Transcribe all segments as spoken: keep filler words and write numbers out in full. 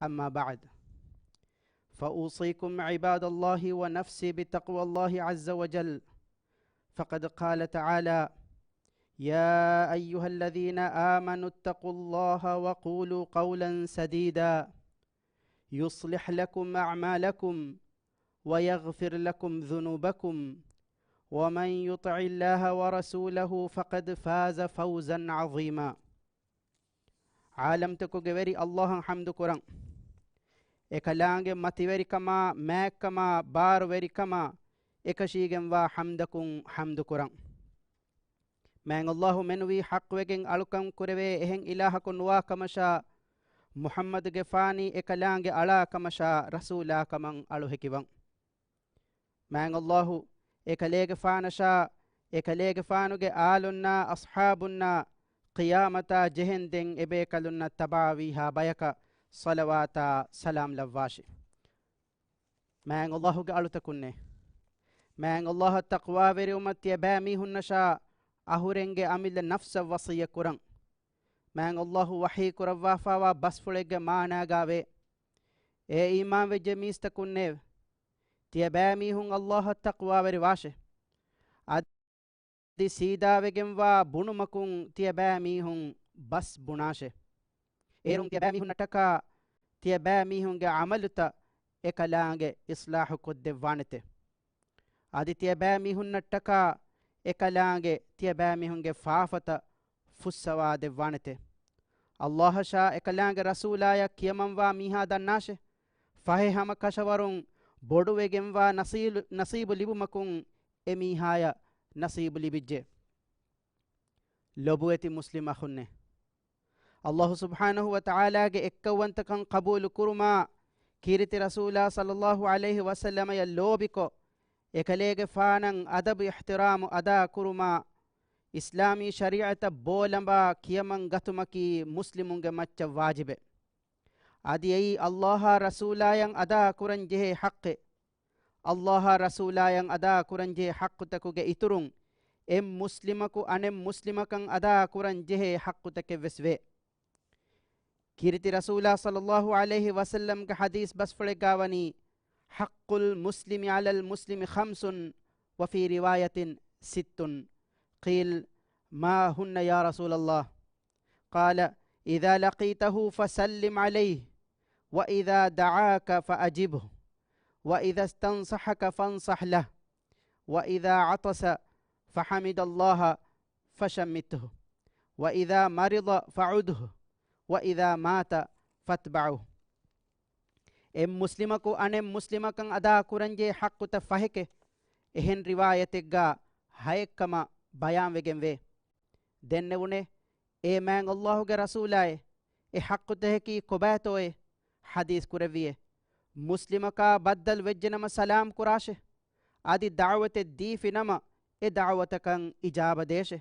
أما بعد، فأوصيكم عباد الله ونفسي بتقوى الله عز وجل، فقد قال تعالى: يا أيها الذين آمنوا اتقوا الله وقولوا قولا سديدا يصلح لكم أعمالكم ويغفر لكم ذنوبكم ومن يطع الله ورسوله فقد فاز فوزا عظيما. ޢާލަމްތަކުގެ ވެރި ﷲ އަށް ޙަމްދު ކުރަން. އެކަލާނގެ މަތިވެރިކަމާ، މާތްކަމާ، ބާރުވެރިކަމާ އެކަށީގެންވާ ޙަމްދަކުން ޙަމްދު ކުރަން. މާތް ﷲ މެނުވީ ޙައްޤުވެގެން އަޅުކަން ކުރެވޭ އެހެން އިލާހަކު ނުވާ ކަމަށާ، މުޙައްމަދުގެފާނީ އެކަލާނގެ އަޅާ ކަމަށާ، ރަސޫލާ ކަމަށް އަޅު ހެކިވަން. މާތް ﷲ އެކަލޭގެފާނަށާ، އެކަލޭގެފާނުގެ އާލުންނާ، އަޞްޙާބުންނާ، ޤިޔާމަތާ ޖެހެންދެން އެބޭކަލުންނަށް ތަބާވީހާ ބަޔަކަށް ޞަލަވާތާ ސަލާމް ލައްވާށި. މާތް ﷲ ގެ އަޅުތަކުންނޭ! މާތް ﷲ އަށް ތަޤްވާވެރިވުމަށް ތިޔަބައިމީހުންނަށާ އަހުރެންގެ އަމިއްލަ ނަފްސަށް ވަޞިއްޔަތް ކުރަން. މާތް ﷲ ވަޙީ ކުރައްވާފާވާ ބަސްފުޅެއްގެ މާނާގާވޭ، އޭ އީމާންވެއްޖެ މީސްތަކުންނޭވެ! ތިޔަބައިމީހުން ﷲ އަށް ތަޤްވާވެރިވާށެ. އަދި ސީދާވެގެންވާ ބުނުމަކުން ތިޔަބައިމީހުން ބަސް ބުނާށެ. އޭރުން ތިޔަބައިމީހުންނަށްޓަކާ ތިޔަބައިމީހުންގެ ޢަމަލުތައް އެކަލާނގެ އިޞްލާޙު ކޮށްދެއްވާނެތެ. އަދި ތިޔަބައިމީހުންނަށްޓަކާ އެކަލާނގެ ތިޔަބައިމީހުންގެ ފާފަތައް ފުއްސަވާ ދެއްވާނެތެ. ﷲ އަށާ އެކަލާނގެ ރަސޫލާޔަށް ކިޔަމަންވާ މީހާ ދަންނާށެ، ފަހެ ހަމަ ކަށަވަރުން ބޮޑުވެގެންވާ ނަސީލު-، ނަސީބު ލިބުމަކުން އެމީހާޔަށް ނަސީބު ލިބިއްޖެ. ލޮބުވެތި މުސްލިމް އަޚުންނޭ! ﷲ ސުބްޙާނަހޫ ވަތަޢާލާގެ އެއްކައުވަންތަކަން ޤަބޫލު ކުރުމާ، ކީރިތި ރަސޫލާ ޞައްލައްލާހު ޢަލައިހި ވަސައްލަމަޔަށް ލޯބިކޮށް، އެކަލޭގެފާނަށް އަދަބު އިޙްތިރާމު އަދާ ކުރުމާ، އިސްލާމީ ޝަރީޢަތަށް ބޯލަނބާ ކިޔަމަން ގަތުމަކީ މުސްލިމުންގެ މައްޗަށް ވާޖިބެއް. އަދި އެއީ ﷲ އާ ރަސޫލާޔަށް އަދާ ކުރަން ޖެހޭ ޙައްޤެއް. ﷲ އާ ރަސޫލާޔަށް އަދާ ކުރަން ޖެހޭ ޙައްޤުތަކުގެ އިތުރުން، އެއް މުސްލިމަކު އަނެއް މުސްލިމަކަށް އަދާ ކުރަން ޖެހޭ ޙައްޤުތަކެއް ވެސް ވޭ. ކީރިތި ރަސޫލާ ޞައްލައްލާހު ޢަލައިހި ވަސައްލަމްގެ ޙަދީޘް ބަސްފުޅެއްގާ ވަނީ، حق المسلم على المسلم خمس، وفي رواية ست. قيل: ما هن يا رسول الله؟ قال: إذا لقيته فسلم عليه، وإذا دعاك فأجبه، وإذا استنصحك فانصح له، وإذا عطس فحمد الله فشمته، وإذا مرض فعده، وإذا مات فاتبعه. އެއް މުސްލިމަކު އަނެއް މުސްލިމަކަށް އަދާ ކުރަންޖެހޭ ޙައްޤުތައް ފަހެކޭ. އެހެން ރިވާޔަތެއްގާ ހައެއްކަމަށް ބަޔާންވެގެންވޭ. ދެންނެވުނޭ، އޭ މާތް ﷲ ގެ ރަސޫލާއޭ، އެ ޙައްޤުތަކަކީ ކޮބާތޯއޭ؟ ޙަދީޘް ކުރެއްވިއޭ، މުސްލިމަކާ ބައްދަލު ވެއްޖެނަމަ ސަލާމް ކުރާށޭ. އަދި ދަޢުވަތެއް ދީފިނަމަ، އެ ދަޢުވަތަކަށް އިޖާބަ ދޭށޭ.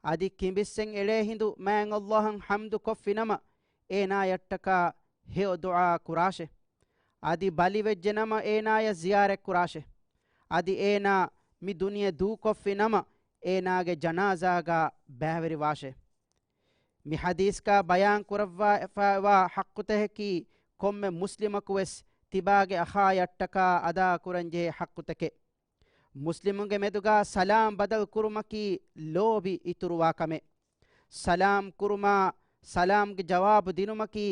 އަދި ކިނބިއްސެން އެޅޭ ހިނދު މާތް ﷲ އަށް ޙަމްދު ކޮށްފިނަމަ، އޭނާޔަށްޓަކާ ހެޔޮ ދުޢާ ކުރާށޭ. އަދި ބަލިވެއްޖެނަމަ އޭނާޔަށް ޒިޔާރަތް ކުރާށޭ. އަދި އޭނާ މި ދުނިޔެ ދޫކޮށްފިނަމަ، އޭނާގެ ޖަނާޒާގާ ބައިވެރިވާށޭ. މި ޙަދީޘްގާ ބަޔާން ކުރައްވާފައިވާ ޙައްޤުތަކަކީ ކޮންމެ މުސްލިމަކުވެސް ތިބާގެ އަޚާޔަށްޓަކާ އަދާ ކުރަންޖެހޭ ޙައްޤުތަކެއް. މުސްލިމުންގެ މެދުގާ ސަލާމް ބަދަލު ކުރުމަކީ ލޯބި އިތުރުވާ ކަމެއް. ސަލާމް ކުރުމާ، ސަލާމްގެ ޖަވާބު ދިނުމަކީ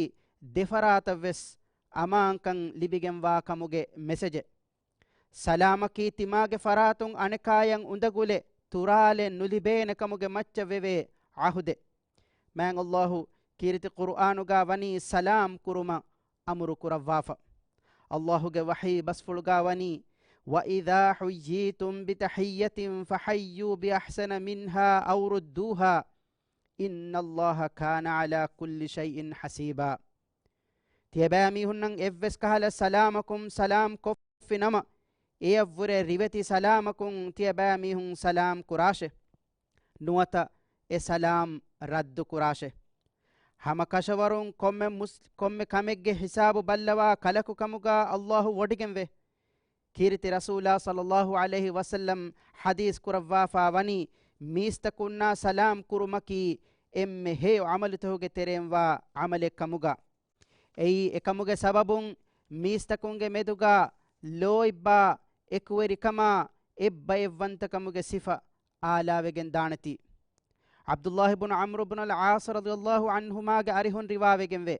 ދެފަރާތަށްވެސް އަމާންކަން ލިބިގެންވާ ކަމުގެ މެސެޖެއް. ސަލާމަކީ ތިމާގެ ފަރާތުން އަނެކާޔަށް އުނދަގުލެއް، ތުރާލެއް ނުލިބޭނެ ކަމުގެ މައްޗަށް ވެވޭ ޢަހުދެއް. މާތް ﷲ ކީރިތި ޤުރުއާނުގާ ވަނީ ސަލާމް ކުރުމަށް އަމުރު ކުރައްވާފަ. ﷲ ގެ ވަޙީ ބަސްފުޅުގާ ވަނީ، وَإِذَا حُيِّيتُم بِتَحِيَّةٍ فَحَيُّوا بِأَحْسَنَ مِنْهَا أَوْ رُدُّوهَا، إِنَّ اللَّهَ كَانَ عَلَىٰ كُلِّ شَيْءٍ حَسِيبًا. ތިޔަބައިމީހުންނަށް އެއްވެސް ކަހަލަ ސަލާމަކުން ސަލާމް ކޮށްފިނަމަ، އެޔަށްވުރެ ރިވެތި ސަލާމަކުން ތިޔަބައިމީހުން ސަލާމް ކުރާށެ. ނުވަތަ އެ ސަލާމް ރައްދު ކުރާށެ. ހަމަ ކަށަވަރުން ކޮންމެ މުސް-، ކޮންމެ ކަމެއްގެ ހިސާބު ބައްލަވާ ކަލަކު ކަމުގާ ﷲ ވޮޑިގެންވޭ. ކީރިތި ރަސޫލާ ޞައްލައްލާހު ޢަލައިހި ވަސައްލަމް ޙަދީޘް ކުރައްވާފާ ވަނީ، މީސްތަކުންނާ ސަލާމް ކުރުމަކީ އެންމެ ހެޔޮ ޢަމަލުތަކުގެ ތެރެއިންވާ ޢަމަލެއް ކަމުގާ. އެއީ އެކަމުގެ ސަބަބުން މީސްތަކުންގެ މެދުގާ ލޯތްބާ އެކުވެރިކަމާ އެއްބައެއްވަންތަކަމުގެ ސިފަ އާލާވެގެން ދާނެތީ. ޢަބްދުﷲ ބުނު ޢަމްރު ބުނުލް ޢާޞް ރަޟިޔަﷲ ޢަންހުމާގެ އަރިހުން ރިވާވެގެންވޭ،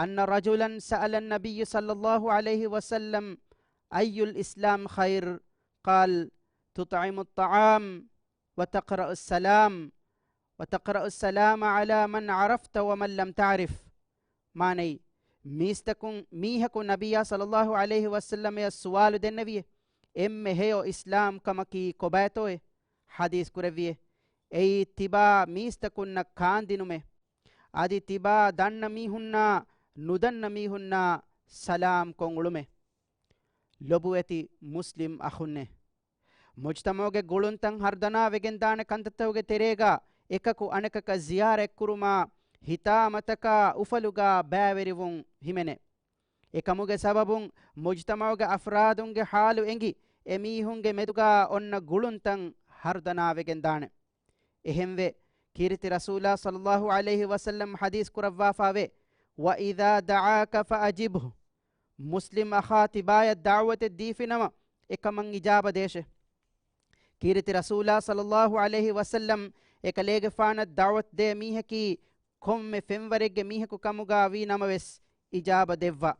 أن رجلا سأل النبي صلى الله عليه وسلم أي الإسلام خير؟ قال تطعم الطعام وتقرأ السلام وتقرأ السلام على من عرفت ومن لم تعرف. މާނައީ، މީސްތަކުން މީހަކު ނަބިއްޔާ ޞައްލަﷲ ޢަލައިހި ވަސައްލަމަޔަށް ސުވާލު ދެންނެވިއޭ، އެންމެ ހެޔޮ އިސްލާމް ކަމަކީ ކޮބާތޯއޭ؟ ޙަދީޘް ކުރެއްވިއޭ، އެއީ ތިބާ މީސްތަކުންނަށް ކާންދިނުމޭ. އަދި ތިބާ ދަންނަ މީހުންނާ ނުދަންނަ މީހުންނާ ސަލާމް ކޮށް އުޅުމޭ. ލޮބުވެތި މުސްލިމް އަޚުންނޭ! މުޖްތަމަޢުގެ ގުޅުންތައް ހަރުދަނާވެގެންދާނެ ކަންތައްތަކުގެ ތެރޭގާ އެކަކު އަނެކަކަށް ޒިޔާރަތްކުރުމާ، ހިތާމަތަކާ އުފަލުގާ ބައިވެރިވުން ހިމެނޭ. އެކަމުގެ ސަބަބުން މުޖްތަމަޢުގެ އަފްރާދުންގެ ޙާލު އެނގި، އެމީހުންގެ މެދުގާ އޮންނަ ގުޅުންތައް ހަރުދަނާވެގެންދާނެ. އެހެންވެ، ކީރިތި ރަސޫލާ ޞައްލަﷲ ޢަލައިހި ވަސައްލަމް ޙަދީޘް ކުރައްވާފާވޭ، وإذا دعاك فأجبه، މުސްލިމް އަޚާ ތިބާޔަށް ދަޢުވަތެއް ދީފިނަމަ، އެކަމަށް އިޖާބަ ދޭށޭ. ކީރިތި ރަސޫލާ ޞައްލަﷲ ޢަލައިހި ވަސައްލަމް އެކަލޭގެފާނަށް ދަޢުވަތު ދޭ މީހަކީ ކޮންމެ ފެންވަރެއްގެ މީހަކު ކަމުގާ ވީ ނަމަވެސް، އިޖާބަ ދެއްވާ.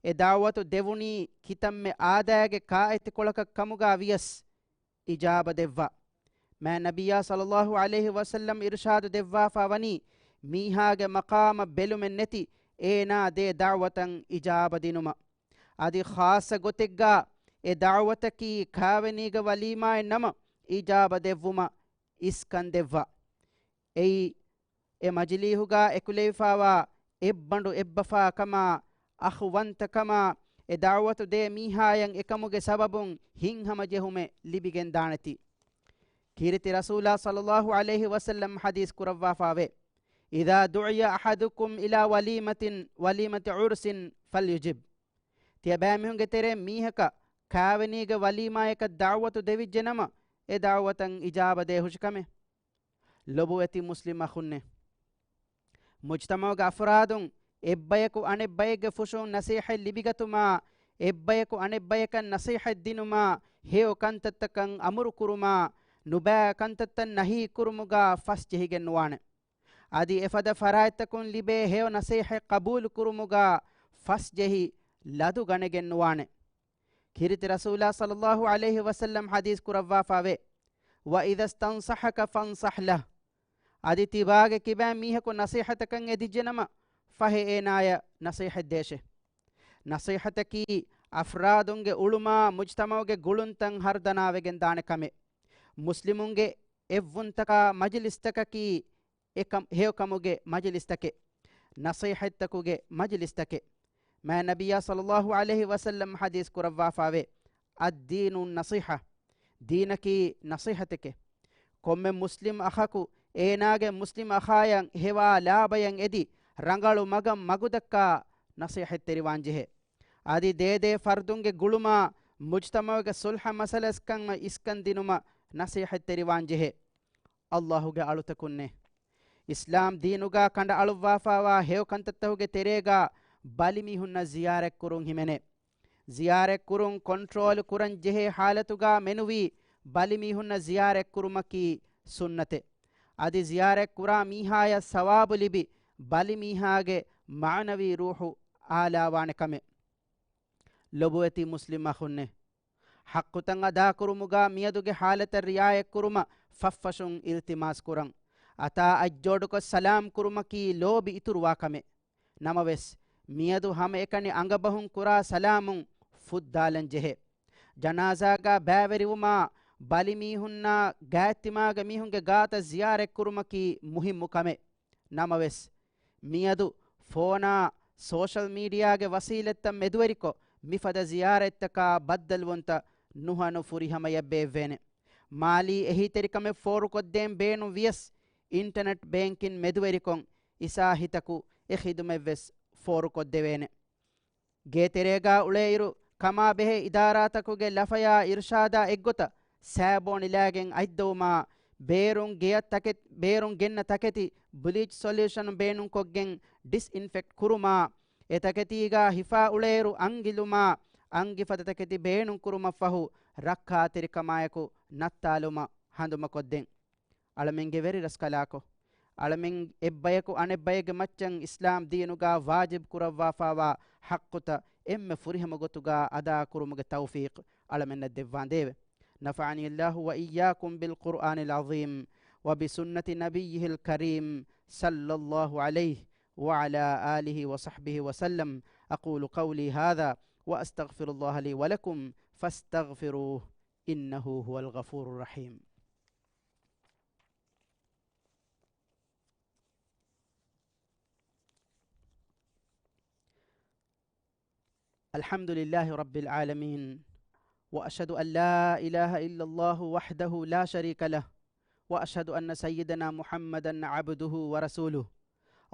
އެ ދަޢުވަތު ދެވުނީ ކިތަންމެ އާދައިގެ ކާއެތިކޮޅަކަށް ކަމުގާ ވިޔަސް، އިޖާބަ ދެއްވާ. މާތް ނަބިއްޔާ ޞައްލަﷲ ޢަލައިހި ވަސައްލަމް އިރުޝާދު ދެއްވާފާ ވަނީ، މީހާގެ މަޤާމަށް ބެލުމެއް ނެތި އޭނާ ދޭ ދަޢުވަތަށް އިޖާބަ ދިނުމަށް. އަދި ޚާއްޞަ ގޮތެއްގާ އެ ދަޢުވަތަކީ ކާވެނީގެ ވަލީމާއެއް ނަމަ، އިޖާބަ ދެއްވުމަށް އިސްކަން ދެއްވާ. އެއީ، އެ މަޖިލީހުގާ އެކުލެވިފާވާ އެއްބަނޑު އެއްބަފާކަމާ، އަޚުވަންތަކަމާ، އެ ދަޢުވަތު ދޭ މީހާޔަށް އެކަމުގެ ސަބަބުން ހިތްހަމަޖެހުމެއް ލިބިގެން ދާނެތީ. ކީރިތި ރަސޫލާ ޞައްލަﷲ ޢަލައިހި ވަސައްލަމް ޙަދީޘް ކުރައްވާފާވޭ، إذا دعي أحدكم إلى وليمة، وليمة عرس فليجب. ތިޔަބައިމީހުންގެ ތެރޭ މީހަކަށް ކާވެނީގެ ވަލީމާޔަކަށް ދަޢުވަތު ދެވިއްޖެ ނަމަ، އެ ދަޢުވަތަށް އިޖާބަ ދޭ ހުށިކަމެއް. ލޮބުވެތި މުސްލިމް އަޚުންނޭ! މުޖްތަމަޢުގެ އަފްރާދުން އެއްބަޔަކު އަނެއްބަޔެއްގެ ފުށުން ނަޞޭޙަތް ލިބިގަތުމާ، އެއްބަޔަކު އަނެއްބަޔަކަށް ނަޞޭޙަތް ދިނުމާ، ހެޔޮ ކަންތައްތަކަށް އަމުރު ކުރުމާ، ނުބައި ކަންތައްތައް ނަހީ ކުރުމުގާ ފަސްޖެހިގެން ނުވާނެ. އަދި އެފަދަ ފަރާތްތަކުން ލިބޭ ހެޔޮ ނަޞޭޙަތް ޤަބޫލު ކުރުމުގާ ފަސްޖެހި ލަދު ގަނެގެން ނުވާނެ. ކީރިތި ރަސޫލާ ޞައްލަﷲ ޢަލައިހި ވަސައްލަމް ޙަދީޘް ކުރައްވާފާވޭ، وإذا استنصحك فانصح له. އަދި ތިބާގެ ކިބައިން މީހަކު ނަޞޭޙަތަކަށް އެދިއްޖެ ނަމަ، ފަހެ އޭނާޔަށް ނަޞޭޙަތް ދޭށޭ. ނަޞޭޙަތަކީ އަފްރާދުންގެ އުޅުމާ މުޖްތަމަޢުގެ ގުޅުންތައް ހަރުދަނާވެގެން ދާނެ ކަމެއް. މުސްލިމުންގެ އެއްވުންތަކާ މަޖިލިސްތަކަކީ އެކަމް، ހެޔޮކަމުގެ މަޖިލިސްތަކެއް، ނަޞޭޙަތްތަކުގެ މަޖިލިސްތަކެއް. މާތް ނަބިއްޔާ ޞައްލަﷲ ޢަލައިހި ވަސައްލަމް ޙަދީޘް ކުރައްވާފާވޭ، الدين النصيحة، ދީނަކީ ނަޞޭޙަތެކޭ. ކޮންމެ މުސްލިމް އަޚަކު އޭނާގެ މުސްލިމް އަޚާޔަށް ހެވާ ލާބަޔަށް އެދި، ރަނގަޅު މަގަށް މަގުދައްކާ ނަޞޭޙަތްތެރިވާންޖެހޭ. އަދި ދޭދޭ ފަރްދުންގެ ގުޅުމާ، މުޖްތަމަޢުގެ ޞުލްޙަ މަސަލަސްކަން އިސްކަން ދިނުމަށް ނަޞޭޙަތްތެރިވާންޖެހޭ. ﷲގެ އަޅުތަކުންނޭ! އިސްލާމް ދީނުގާ ކަނޑައަޅުއްވާފާވާ ހެޔޮ ކަންތައްތަކުގެ ތެރޭގާ ބަލިމީހުންނަށް ޒިޔާރަތްކުރުން ހިމެނޭ. ޒިޔާރަތްކުރުން ކޮންޓްރޯލް ކުރަން ޖެހޭ ޙާލަތުގާ މެނުވީ ބަލިމީހުންނަށް ޒިޔާރަތްކުރުމަކީ ސުންނަތެއް. އަދި ޒިޔާރަތްކުރާ މީހާޔަށް ޘަވާބު ލިބި، ބަލިމީހާގެ މަޢުނަވީ ރޫޙު އާލާވާނެ ކަމެއް. ލޮބުވެތި މުސްލިމް އަޚުންނޭ! ޙައްޤުތައް އަދާކުރުމުގާ މިއަދުގެ ޙާލަތަށް ރިޢާޔަތްކުރުމަށް ފަށްފަށުން އިލްތިމާސް ކުރަން. އަތާ އަތްޖޯޑުކޮށް ސަލާމް ކުރުމަކީ ލޯބި އިތުރުވާ ކަމެއް. ނަމަވެސް، މިއަދު ހަމައެކަނި އަނގަބަހުން ކުރާ ސަލާމުން ފުއްދާލަން ޖެހޭ. ޖަނާޒާގާ ބައިވެރިވުމާ، ބަލިމީހުންނާ ގާތްތިމާގެ މީހުންގެ ގާތަށް ޒިޔާރަތްކުރުމަކީ މުހިއްމު ކަމެއް. ނަމަވެސް، މިއަދު ފޯނާ ސޯޝަލް މީޑިއާގެ ވަސީލަތްތައް މެދުވެރިކޮށް، މިފަދަ ޒިޔާރަތްތަކާ ބައްދަލުވުންތައް ނުހަނު ފުރިހަމަޔަށް ބޭއްވޭނެ. މާލީ އެހީތެރިކަމެއް ފޯރުކޮށްދޭން ބޭނުން ވިޔަސް، އިންޓަނެޓް ބޭންކިން މެދުވެރިކޮށް އިސާހިތަކު އެ ޚިދުމަތްވެސް ފޯރުކޮށްދެވޭނެ. ގޭތެރޭގާ އުޅޭއިރު، ކަމާބެހޭ އިދާރާތަކުގެ ލަފަޔާ އިރުޝާދާ އެއްގޮތަށް ސާބޯނިލާގެން އަތްދަވުމާ، ބޭރުން ގެޔަށް ތަކެތި، ބޭރުން ގެންނަ ތަކެތި ބްލީޗް ސޮލިއުޝަން ބޭނުންކޮށްގެން ޑިސްއިންފެކްޓް ކުރުމާ، އެ ތަކެތީގާ ހިފާ އުޅޭއިރު އަންގިލުމާ، އަންގިފަދަ ތަކެތި ބޭނުންކުރުމަށްފަހު، ރައްކާތެރިކަމާއެކު ނައްތާލުމަށް ހަނދުމަކޮށްދޭން. އަޅަމެންގެ ވެރި ރަސްކަލާކޮ، އަޅަމެން އެއްބަޔަކު އަނެއްބަޔެއްގެ މައްޗަށް އިސްލާމް ދީނުގާ ވާޖިބް ކުރައްވާފާވާ ޙައްޤުތައް އެންމެ ފުރިހަމަ ގޮތުގާ އަދާކުރުމުގެ ތައުފީޤް އަޅަމެންނަށް ދެއްވާނދޭވެ. نفعني الله وإياكم بالقرآن العظيم وبسنة نبيه الكريم صلى الله عليه وعلى آله وصحبه وسلم. أقول قولي هذا وأستغفر الله لي ولكم فاستغفروه إنه هو الغفور الرحيم. الحمد لله رب العالمين، وأشهد أن لا إله إلا الله وحده لا شريك له، وأشهد أن سيدنا محمدا عبده ورسوله.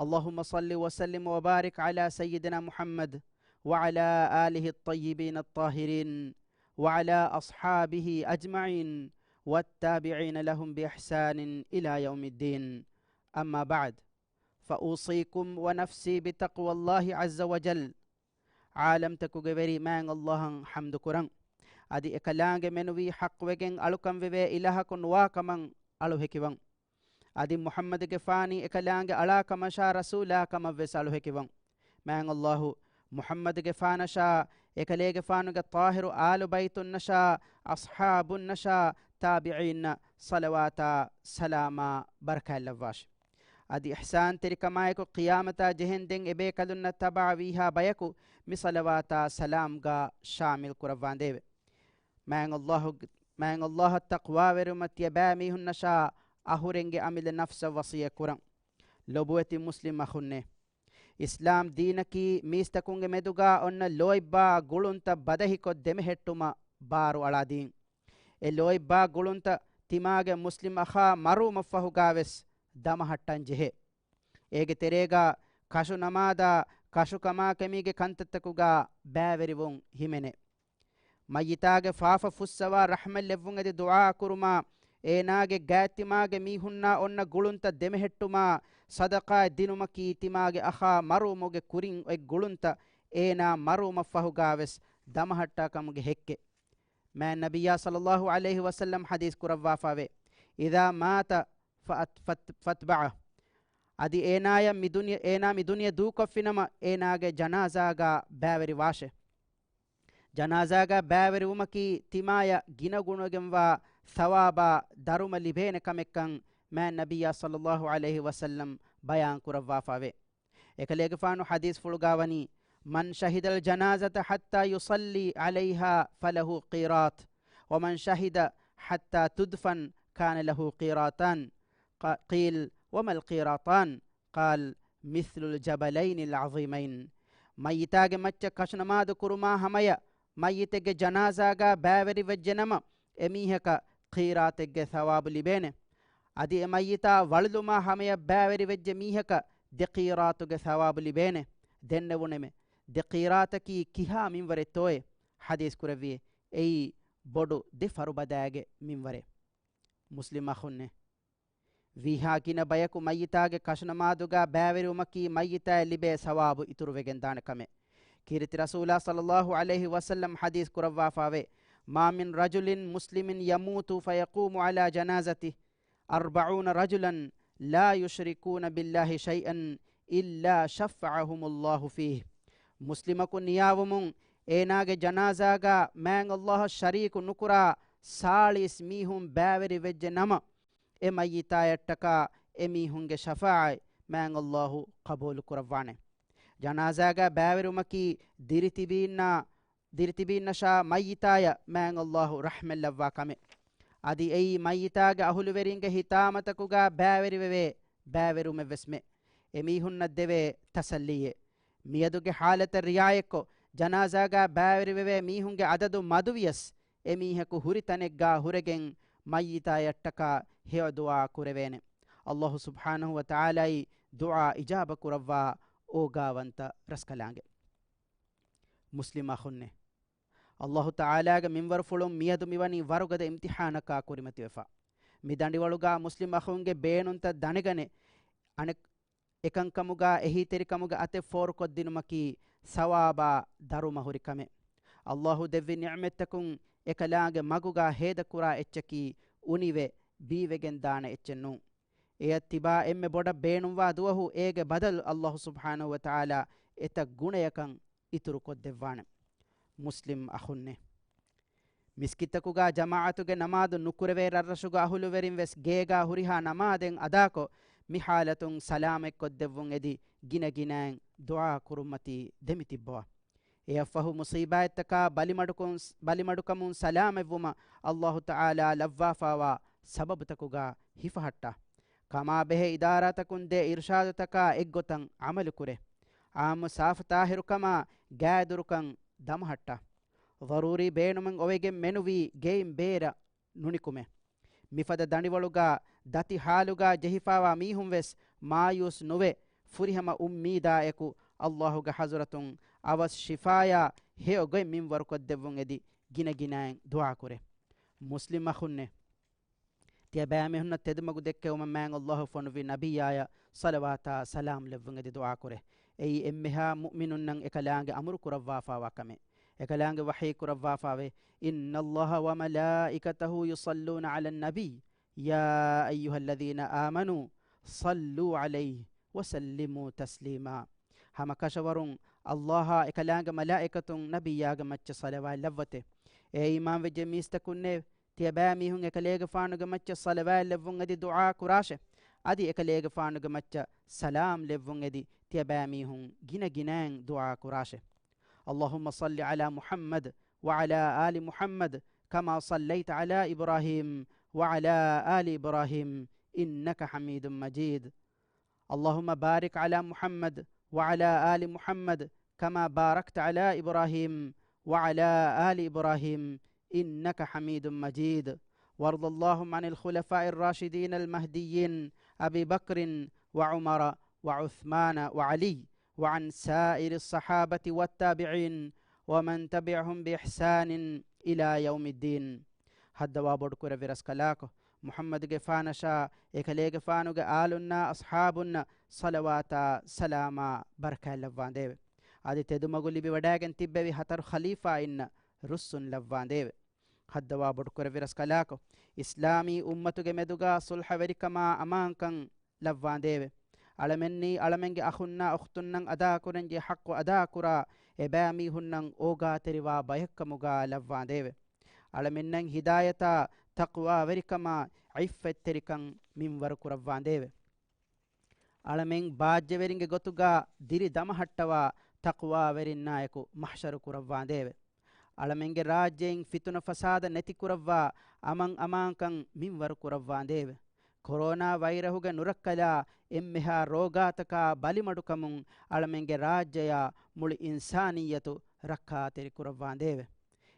اللهم صل وسلم وبارك على سيدنا محمد وعلى آله الطيبين الطاهرين وعلى أصحابه أجمعين والتابعين لهم بإحسان إلى يوم الدين. أما بعد، فأوصيكم ونفسي بتقوى الله عز وجل. ޢާލަމްތަކުގެ ވެރި މާތް ﷲ އަށް ޙަމްދު ކުރަން. އަދި އެކަލާނގެ މެނުވީ ޙައްޤުވެގެން އަޅުކަން ވެވޭ އިލާހަކު ނުވާ ކަމަށް އަޅު ހެކިވަން. އަދި މުޙައްމަދުގެފާނީ އެކަލާނގެ އަޅާ ކަމަށާ ރަސޫލާ ކަމަށް ވެސް އަޅު ހެކިވަން. މާތް ﷲ މުޙައްމަދުގެފާނަށާ، އެކަލޭގެފާނުގެ ޠާހިރު އާލު ބައިތުންނަށާ، އަޞްޙާބުންނަށާ، ތާބިޢީންނަށް ޞަލަވާތާ ސަލާމާ ބަރަކާތްލައްވާށި. އަދި އިޙްސާންތެރިކަމާއެކު ޤިޔާމަތާ ޖެހެންދެން އެބޭކަލުންނަށް ތަބަޢަވީހާ ބަޔަކު މި ޞަލަވާތާ ސަލާމްގާ ޝާމިލް ކުރައްވާނދޭވެ. މާތް ﷲ، މާތް ﷲ އަށް ތަޤްވާވެރިވުމަށް ތިޔަބައިމީހުންނަށާ އަހުރެންގެ އަމިއްލަ ނަފްސަށް ވަޞިއްޔަތް ކުރަން. ލޮބުވެތި މުސްލިމް އަޚުންނޭ! އިސްލާމް ދީނަކީ މީސްތަކުންގެ މެދުގާ އޮންނަ ލޯތްބާ ގުޅުންތައް ބަދަހިކޮށް ދެމެހެއްޓުމަށް ބާރުއަޅާ ދީން. އެ ލޯތްބާ ގުޅުންތައް ތިމާގެ މުސްލިމް އަޚާ މަރުވުމަށްފަހުގާވެސް ދަމަހައްޓަން ޖެހޭ. އޭގެ ތެރޭގާ ކަށު ނަމާދާ ކަށުކަމާ ކަމީގެ ކަންތައްތަކުގާ ބައިވެރިވުން ހިމެނޭ. މައްޔިތާގެ ފާފަ ފުއްސަވާ ރަޙްމަތް ލެއްވުން އެދި ދުޢާ ކުރުމާ، އޭނާގެ ގާތްތިމާގެ މީހުންނާ އޮންނަ ގުޅުންތައް ދެމެހެއްޓުމާ، ޞަދަޤާތް ދިނުމަކީ ތިމާގެ އަޚާ މަރުވުމުގެ ކުރިން އޮތް ގުޅުންތައް އޭނާ މަރުވުމަށްފަހުގާވެސް ދަމަހައްޓާ ކަމުގެ ހެއްކެއް. މާތް ނަބިއްޔާ ޞައްލައްލާހު ޢަލައިހި ވަސައްލަމް ޙަދީޘް ކުރައްވާފައެވެ. إذا مات فأت-، فت-، فاتبعه. އަދި އޭނާޔަށް މި ދުނިޔެ، އޭނާ މި ދުނިޔެ ދޫކޮށްފިނަމަ، އޭނާގެ ޖަނާޒާގާ ބައިވެރިވާށެ. ޖަނާޒާގާ ބައިވެރިވުމަކީ ތިމާޔަށް ގިނަގުނަވެގެންވާ ޘަވާބާ ދަރުމަ ލިބޭނެ ކަމެއްކަން މާތް ނަބިއްޔާ ޞައްލައްލާހު ޢަލައިހި ވަސައްލަމް ބަޔާން ކުރައްވާފައެވެ. އެކަލޭގެފާނު ޙަދީޘްފުޅުގާ ވަނީ، من شهد الجنازة حتى يصلي عليها فله قيراط، ومن شهد حتى تدفن كان له قيراطان. ق-، قيل، وما القيراطان؟ قال، مثل الجبلين العظيمين. މައްޔިތާގެ މައްޗަށް ކަށުނަމާދު ކުރުމާ ހަމަޔަށް މައްޔިތެއްގެ ޖަނާޒާގާ ބައިވެރިވެއްޖެނަމަ، އެމީހަކަށް ޤީރާތެއްގެ ޘަވާބު ލިބޭނެ. އަދި އެ މައްޔިތާ ވަޅުލުމާ ހަމަޔަށް ބައިވެރިވެއްޖެ މީހަކަށް ދެ ޤީރާތުގެ ޘަވާބު ލިބޭނެ. ދެންނެވުނެމެ، ދެ ޤީރާތަކީ ކިހާ މިންވަރެއްތޯއޭ؟ ޙަދީޘް ކުރެއްވިއޭ، އެއީ ބޮޑު ދެ ފަރުބަދާގެ މިންވަރެއް. މުސްލިމް އަޚުންނޭ! ވީހާ ގިނަ ބަޔަކު މައްޔިތާގެ ކަށުނަމާދުގާ ބައިވެރިވުމަކީ މައްޔިތާއަށް ލިބޭ ސަވާބު އިތުރުވެގެން ދާނެ ކަމެއް. ކީރިތި ރަސޫލާ ޞައްލައްލާހު ޢަލައިހި ވަސައްލަމް ޙަދީޘް ކުރައްވާފައެވެ. ما من رجل مسلم يموت فيقوم على جنازته أربعون رجلا لا يشركون بالله شيئا إلا شفعهم الله فيه. މުސްލިމަކު ނިޔާވުމުން އޭނާގެ ޖަނާޒާގާ މާތް ﷲ އަށް ޝަރީކު ނުކުރާ ސާޅީސް މީހުން ބައިވެރިވެއްޖެ ނަމަ، އެ މައްޔިތާޔަށްޓަކާ އެމީހުންގެ ޝަފާޢަތް މާތް ﷲ ޤަބޫލު ކުރައްވާނެ. ޖަނާޒާގާ ބައިވެރިވުމަކީ ދިރިތިބީންނާ، ދިރިތިބީންނަށާ މައްޔިތާޔަށް މާތް ﷲ ރަޙްމަތްލައްވާ ކަމެއް. އަދި އެއީ މައްޔިތާގެ އަހުލުވެރިންގެ ހިތާމަތަކުގާ ބައިވެރިވެވޭ ބައިވެރިވުމެއްވެސްމެ. އެމީހުންނަށް ދެވޭ ތަސައްލީއެއް. މިއަދުގެ ޙާލަތަށް ރިޢާޔަތްކޮށް، ޖަނާޒާގާ ބައިވެރިވެވޭ މީހުންގެ ޢަދަދު މަދުވިޔަސް، އެމީހަކު ހުރި ތަނެއްގާ ހުރެގެން މައްޔިތާޔަށްޓަކާ ހެޔޮ ދުޢާ ކުރެވޭނެ. ﷲ ސުބްޙާނަހު ވަތަޢާލާއީ ދުޢާ އިޖާބަ ކުރައްވާ އޯގާވަންތަ ރަސްކަލާނގެ. މުސްލިމް އަޚުންނޭ! ﷲ ތަޢާލާގެ މިންވަރުފުޅުން މިއަދު މިވަނީ ވަރުގަދަ އިމްތިޙާނަކާ ކުރިމަތިވެފަ. މި ދަނޑިވަޅުގާ މުސްލިމް އަޚުންގެ ބޭނުންތައް ދަނެގަނެ، އަނެއް، އެކަންކަމުގާ އެހީތެރިކަމުގެ އަތެއް ފޯރުކޮށްދިނުމަކީ ސަވާބާ ދަރުމަ ހުރި ކަމެއް. ﷲ ދެއްވި ނިޢުމަތްތަކުން އެކަލާނގެ މަގުގާ ހޭދަކުރާ އެއްޗަކީ އުނިވެ ބީވެގެން ދާނެ އެއްޗެއް ނޫން. އެޔަށް ތިބާ އެންމެ ބޮޑަށް ބޭނުންވާ ދުވަހު އޭގެ ބަދަލު ﷲ ސުބްޙާނަހޫ ވަތަޢާލާ އެތައް ގުނަޔަކަށް އިތުރުކޮށްދެއްވާނެ. މުސްލިމް އަޚުންނޭ! މިސްކިތްތަކުގާ ޖަމާޢަތުގެ ނަމާދު ނުކުރެވޭ ރަށްރަށުގެ އަހުލުވެރިން ވެސް ގޭގާ ހުރިހާ ނަމާދެއް އަދާކޮށް، މި ޙާލަތުން ސަލާމަތްކޮށްދެއްވުން އެދި، ގިނަ ގިނައިން ދުޢާ ކުރުމަތީ ދެމިތިއްބަވާ. އެއަށްފަހު މުޞީބާތްތަކާ ބަލިމަޑުކުން، ބަލިމަޑުކަމުން ސަލާމަތްވުމަށް ﷲ ތަޢާލާ ލައްވާފާވާ ސަބަބުތަކުގާ ހިފަހައްޓާ. ކަމާބެހޭ އިދާރާތަކުން ދޭ އިރުޝާދުތަކާ އެއްގޮތަށް ޢަމަލުކުރޭ. ޢާއްމު ސާފުތާހިރުކަމާ ގާތްދުރުކަން ދަމަހައްޓާ. ޟަރޫރީ ބޭނުމެއް އޮވެގެން މެނުވީ ގެއިން ބޭރަށް ނުނިކުމޭ. މިފަދަ ދަނޑިވަޅުގާ ދަތި ޙާލުގާ ޖެހިފާވާ މީހުން ވެސް މާޔޫސް ނުވެ، ފުރިހަމަ އުއްމީދާއެކު ﷲ ގެ ޙަޟްރަތުން އަވަސް ޝިފާޔާ ހެޔޮ ގޮތް މިންވަރުކޮށްދެއްވުން އެދި، ގިނަ ގިނައިން ދުޢާކުރޭ. މުސްލިމް އަޚުންނޭ! ތިޔަބައިމީހުންނަށް ތެދުމަގު ދެއްކެވުމަށް މާތް ﷲ ފޮނުއްވި ނަބިއްޔާޔަށް ޞަލަވާތާ ސަލާމް ލެއްވުން އެދި ދުޢާކުރޭ. އެއީ އެންމެހާ މުއުމިނުންނަށް އެކަލާނގެ އަމުރު ކުރައްވާފާވާ ކަމެއް. އެކަލާނގެ ވަޙީ ކުރައްވާފާވޭ، إن الله وملائكته يصلون على النبي يا أيها الذين آمنوا صلوا عليه وسلموا تسليما. ހަމަ ކަށަވަރުން ﷲ އާ އެކަލާނގެ މަލާއިކަތުން ނަބިއްޔާގެ މައްޗަށް ޞަލަވާތް ލައްވަތޭ. އޭ އީމާންވެއްޖެ މީސްތަކުންނޭ! ތިޔަބައިމީހުން އެކަލޭގެފާނުގެ މައްޗަށް ޞަލަވާތް ލެއްވުން އެދި ދުޢާ ކުރާށެ. އަދި އެކަލޭގެފާނުގެ މައްޗަށް ސަލާމް ލެއްވުން އެދި ތިޔަބައިމީހުން ގިނަ ގިނައިން ދުޢާ ކުރާށެ. اللهم صل على محمد وعلى آل محمد كما صليت على إبراهيم وعلى آل إبراهيم إنك حميد مجيد. اللهم بارك على محمد وعلى آل محمد كما باركت على إبراهيم وعلى آل إبراهيم إنك حميد مجيد. وارض اللهم عن الخلفاء الراشدين المهديين أبي بكر وعمر وعثمان وعلي وعن سائر الصحابة والتابعين ومن تبعهم بإحسان إلى يوم الدين. ހައްދަވާ ބޮޑުކުރެއްވި ރަސްކަލާކޮ، މުޙައްމަދުގެފާނަށާ އެކަލޭގެފާނުގެ އާލުންނާ އަޞްޙާބުންނަށް ޞަލަވާތާ ސަލާމާ ބަރަކާތް ލައްވާނދޭވެ. އަދި ތެދުމަގު ލިބިވަޑައިގެން ތިއްބެވި ހަތަރު ޚަލީފާއިންނަށް ރުއްސުން ލައްވާނދޭވެ. ހައްދަވާ ބޮޑުކުރެއްވި ރަސްކަލާކޮ، އިސްލާމީ އުއްމަތުގެ މެދުގާ ޞުލްޙަވެރިކަމާ އަމާންކަން ލައްވާނދޭވެ. އަޅަމެންނީ އަޅަމެންގެ އަޚުންނާ އުޚްތުންނަށް އަދާކުރަންޖެހޭ ޙައްޤު އަދާކުރާ އެބައިމީހުންނަށް އޯގާތެރިވާ ބަޔެއްކަމުގާ ލައްވާނދޭވެ. އަޅަމެންނަށް ހިދާޔަތާ، ތަޤްވާވެރިކަމާ، ޢިއްފަތްތެރިކަން މިންވަރު ކުރައްވާނދޭވެ. އަޅަމެން ބާއްޖަވެރިންގެ ގޮތުގާ ދިރި ދަމަހައްޓަވާ ތަޤްވާވެރިންނާއެކު މަޙްޝަރު ކުރައްވާނދޭވެ. އަޅަމެންގެ ރާއްޖެއިން ފިތުނަ ފަސާދަ ނެތިކުރައްވާ، އަމަން އަމާންކަން މިންވަރު ކުރައްވާނދޭވެ. ކޮރޯނާ ވައިރަހުގެ ނުރައްކަލާ އެންމެހާ ރޯގާތަކާ ބަލިމަޑުކަމުން އަޅަމެންގެ ރާއްޖެޔާ މުޅި އިންސާނިއްޔަތު ރައްކާތެރި ކުރައްވާނދޭވެ.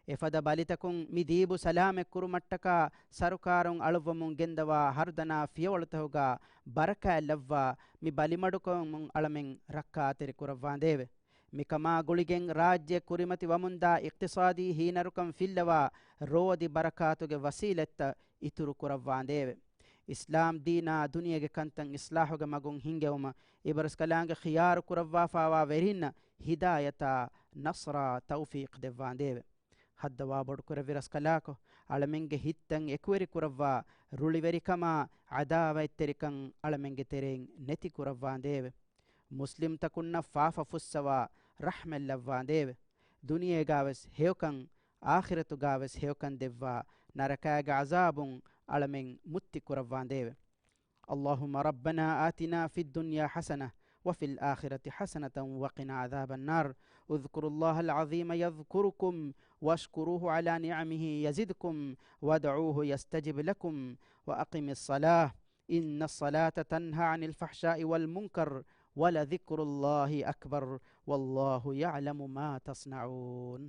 އެފަދަ ބަލިތަކުން މި ދީބު ސަލާމަތް ކުރުމަށްޓަކާ ސަރުކާރުން އަޅުއްވަމުން ގެންދަވާ ހަރުދަނާ ފިޔަވަޅުތަކުގާ ބަރަކާތް ލައްވާ، މި ބަލިމަޑުކަމުން އަޅަމެން ރައްކާތެރި ކުރައްވާނދޭވެ. މިކަމާ ގުޅިގެން ރާއްޖެ ކުރިމަތި ވަމުންދާ އިޤްތިޞާދީ ހީނަރުކަން ފިއްލަވާ، ރޯދި ބަރަކާތުގެ ވަސީލަތްތައް އިތުރު ކުރައްވާނދޭވެ. އިސްލާމް ދީނާ ދުނިޔޭގެ ކަންތައް އިޞްލާޙުގެ މަގުން ހިންގެވުމަށް އިބަރަސްކަލާނގެ ޚިޔާރު ކުރައްވާފާވާ ވެރިންނަށް ހިދާޔަތާ ނަޞްރާ ތައުފީޤް ދެއްވާނދޭވެ. ހައްދަވާ ބޮޑުކުރެއްވި ރަސްކަލާކޮ، އަޅަމެންގެ ހިތްތައް އެކުވެރި ކުރައްވާ، ރުޅިވެރިކަމާ ޢަދާވަތްތެރިކަން އަޅަމެންގެ ތެރެއިން ނެތި ކުރައްވާނދޭވެ. މުސްލިމްތަކުންނަށް ފާފަ ފުއްސަވާ، ރަޙްމަތް ލައްވާނދޭވެ. ދުނިޔޭގާވެސް ހެޔޮކަން، އާޚިރަތުގާވެސް ހެޔޮކަން ދެއްވާ، ނަރަކާގެ ޢަޒާބުން އަޅަމެން މުއްތި ކުރައްވާނދޭވެ. اللهم ربنا آتنا في الدنيا حسنة وفي الآخرة حسنة وقنا عذاب النار. اذكروا الله العظيم يذكركم واشكروه على نعمه يزدكم وادعوه يستجب لكم وأقم الصلاة إن الصلاة تنهى عن الفحشاء والمنكر ولذكر الله أكبر والله يعلم ما تصنعون.